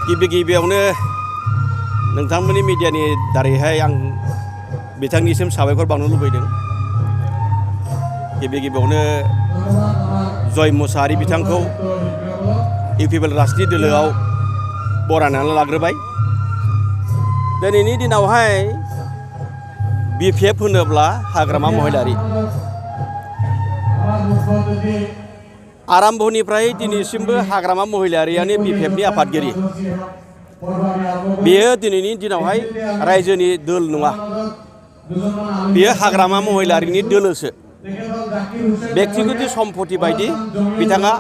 गिबियावनो नोंथांमोननि मिडियानि दारैहाय आं बिथांनिसिम साबायखर बावनो लुबैदों। गिबियावनो जय मुसाहारि बिथांखौ इउपिपिएल राजनिति दोलोआव बरायनानै लाग्रोबाय। दिनैनि दिनावहाय बिपिएफ होनोब्ला हाग्रामा महिलारि आरम्भनिफ्राय दिनैसिमबो हाग्रामा महिलारियानो बिपिएफनि आफादगिरि। बेयो दिनैनि दिनावहाय रायजोनि दोल नङा, बेयो हाग्रामा महिलारिनि दोलोसो। बेक्तिगत सम्पति बायदि बिथाङा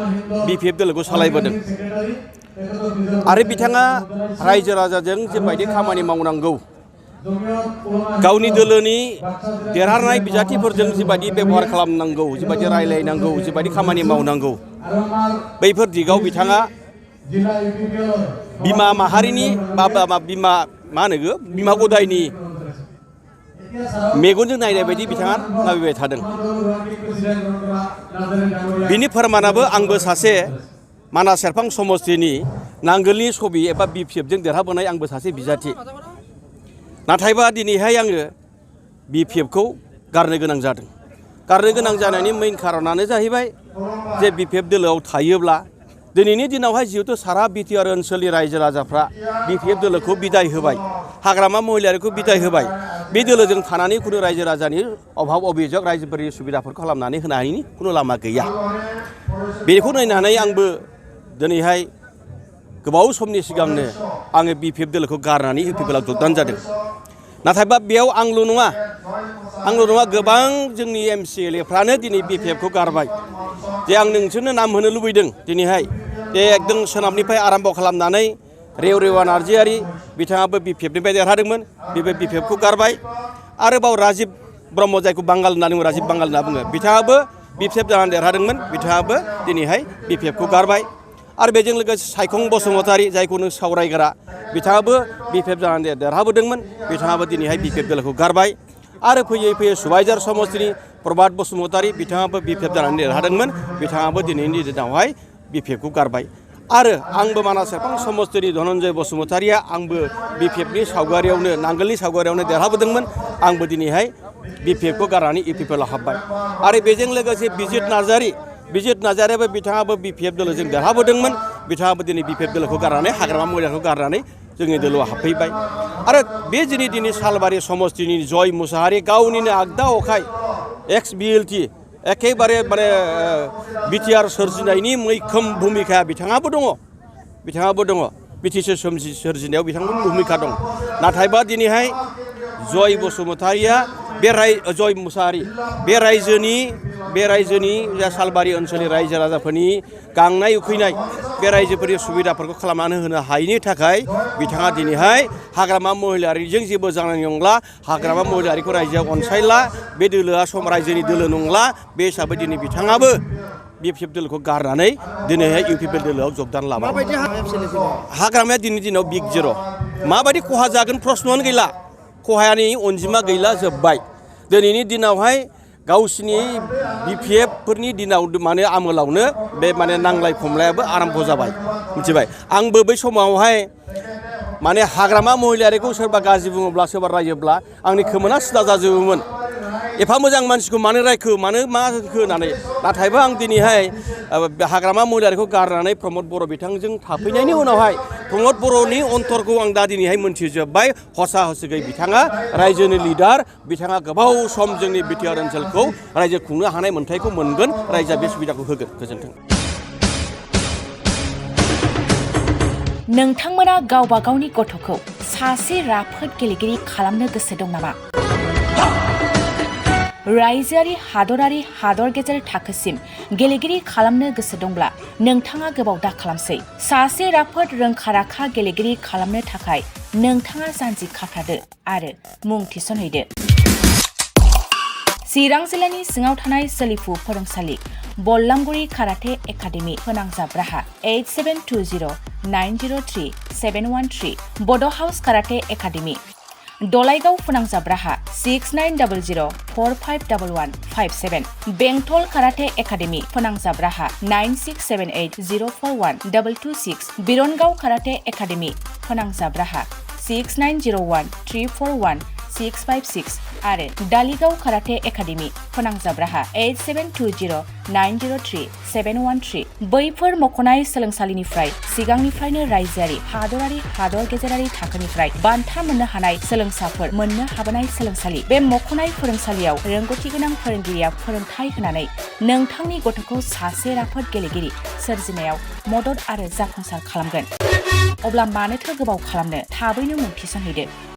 बिपिएफ दोलोखौ सालायबोदों आरो बिथाङा रायजो राजाजों जेबायदि खामानि मावनांगौ, गावनि दोलोनि देरहानाय बिजाथिफोरजों जिबायदि बेबहार खालामनांगौ, जिबायदि रायलायनांगौ, जिबायदि खामानि मावनांगौ, बैफोर दिगाव बिथाङा बिमा माहारिनि बिमा गदायनि मेगनजों नायनाय बायदि बिथाङा नायबाय थादों। बिनि फोरमानाबो आंबो सासे मानास सेरफां समस्तिनि नांगोलनि सबि एबा बिपिएफजों देरहाबोनाय आंबो सासे बिजाथि। नाथायबा दिनैहाय आङो बिपिएफखौ गारनो गोनां जादों। गारनो गोनां जानायनि मेइन खारनानो जाहैबाय जे बिपिएफ दोलोआव थायोब्ला दिनैनि दिनावहाय जिहेतु सारा बिटिआर ओनसोलनि रायजो राजाफ्रा बिपिएफ दोलोखौ बिदाय होबाय, हाग्रामा महिलारिखौ बिदाय होबाय। बे दोलोजों थानानै खुनु रायजो राजानि अभाब अभिजोग रायजोफोरनि सुबिदाफोरखौ खालामनानै होनो हायैनि खुनु लामा गैया। बेखौ नायनानै आंबो दिनैहाय गोबाव समनि सिगांनो आङो बिपिएफ दोलोखौ गारनानै इउपिपिएलआव जगदान जादों। नाथायबा बेयाव आंल' नङा, गोबां जोंनि एमसिएलएफ्रानो दिनै बिपिएफखौ गारबाय। जे आं नोंसोरनो नाम होनो लुबैदों दिनैहाय, जे एकदम सोनाबनिफ्राय आराम्भ खालामनानै रेवरेवा नार्जारि बिथाङाबो बिपिएफनिफ्राय देरहादोंमोन, बेबो बिपिएफखौ गारबाय। आरोबाव राजिब ब्रह्म, जायखौ बांगाल होनना बुङो, राजिब बांगाल होनना बुङो, बिथाङाबो बिपिएफ जानानै देरहादोंमोन, बिथाङाबो दिनैहाय बिपिएफखौ गारबाय। आरो बेजों लोगोसे सायखं बसुमतारि, जायखौ नों सावरायग्रा, बिथाङाबो बिपिएफ जानानै देरहाबोदोंमोन, बिथाङाबो दिनैहाय बिपिएफ दोलोखौ गारबाय। आरो फैयै सुबाइजार समस्तिनि प्रभात बसुमतारि, बिथाङाबो बिपिएफ जानानै देरहादोंमोन, बिथाङाबो दिनैनि दिनावहाय बिपिएफखौ गारबाय। आरो आंबो मानास सेरफां समस्तिनि धनन्जय बसुमतारिया, आंबो बिपिएफनि सावगारियावनो, नांगोलनि सावगारियावनो देरहाबोदोंमोन, आंबो दिनैहाय बिपिएफखौ गारनानै इउपिपिएलआव हाबबाय। आरो बेजों लोगोसे बिजित नार्जारियाबो बिथाङाबो बिपिएफ दोलोजों देरहाबोदोंमोन, बिथाङाबो दिनै बिपिएफ दोलोखौ गारनानै हाग्रामा महिलारिखौ गारनानै जोंनि दोलोआव हाबफैबाय। आरो बे दिनै सालबारि समस्तिनि जय मुसाहारि, गावनिनो आगदा अखाय एक्स बिएलटि, एखेबारे बिटिआर सोरजिनायनि मैखोम भुमिकाया बिथाङाबो दङ। बिटिसि सोरजिनायाव बिथांमोन भुमिका दं। नाथायबा दिनैहाय जय बसुमतारिया, जय मुसाहारि, बे रायजोनि जा सालबारि ओनसोलनि रायजो राजाफोरनि गांनाय उखैनाय, बे रायजोफोरनि सुबिदाफोरखौ खालामनानै होनो हायैनि थाखाय बिथाङा दिनैहाय हाग्रामा महिलारिजों जेबो जानाय नंला, हाग्रामा महिलारिखौ रायजोआ अनसायला, बे दोलोआ रायजोनि दोलो नंला। बे हिसाबै दिनै बिथाङाबो बिपिएफ दोलोखौ गारनानै दिनैहाय इउपिपिएल दोलोआव जगदान लाबाय। हाग्रामाया दिनैनि दिनाव बिग जिर'। माबायदि खहा जागोन प्रश्नआनो गैला, खहानि अनजिमा गैला, जोब्बाय। दिनैनि दिनावहाय गावसिनि बिपिएफफोरनि दिनाव आमोलावनो बे नांलाय खमलायाबो आराम्भ जाबाय, मिथिबाय। आंबो बै समावहाय हाग्रामा महिलारिखौ सोरबा गाज्रि बुङोब्ला, सोरबा रायोब्ला आंनि खोमोना सिदा जाजोबोमोन। एफा मोजां मानसिखौ मानो रायखो, मा होखो होननानै। नाथायबा आं दिनैहाय हाग्रामा महिलारिखौ गारनानै प्रमद बर' बिथांजों थाफैनायनि उनावहाय प्रमद बर'नि अन्तरखौ आं दा दिनैहाय मोनथिजोब्बाय। हसाहसिगै बिथाङा रायजोनि लिडार, बिथाङा गोबाव सम जोंनि बिटिआर ओनसोलखौ रायजो खुंनो हानाय मोन्थायखौ मोनगोन, रायजोआ बे सुबिदाखौ होगोन। गोजोन्थों। नोंथांमोना गावबा गावनि गथ'खौ सासे राफोद गेलेगिरि खालामनो गोसो दं नामा? रायजोआरि, हादर गेजेर थाखोसिम गेलेगिरि खालामनो गोसो दंब्ला नोंथाङा गोबाव दा खालामसै। सासे राफोद रोंखा-राखा गेलेगिरि खालामनो थाखाय नोंथाङा जानजि खाफ्रादो आरो मुं थिसनहैदो। चिरां जिल्लानि सिङाव थानाय सोलिफु फोरोंसालि बल्लामगुरि काराटे एकाडेमि फोनांजाब राहा 8720903713 बड' हाउस काराटे एकाडेमि दलाइगाव फोनांजाब राहा 6900451157 बेंटल काराटे एकाडेमी फोनांजाब राहा 9678041226 बिरनगाव काराटे एकाडेमी फोनांजाब राहा 6901341656 आरो दालिगाव काराटे एकाडेमी फोनांजाब राहा 8720903713 बैफोर मख'नाय सोलोंसालिनिफ्राय सिगांनिफ्रायनो रायजोआरि हादरारि हादर गेजेरारि थाखोनिफ्राय बान्था मोननो हानाय सोलोंसाफोर मोननो हाबोनाय सोलोंसालि बे मख'नाय फोरोंसालियाव रोंगौथि गोनां फोरोंगिरिया फोरोंथाय होनानै नोंथांनि गथ'खौ सासे राफोद गेलेगिरि सोरजिनायाव मदद आरो जाफुंसार खालामगोन। अब्ला मानोथो गोबाव खालामनो थाबैनो मुं थिसनहैदो।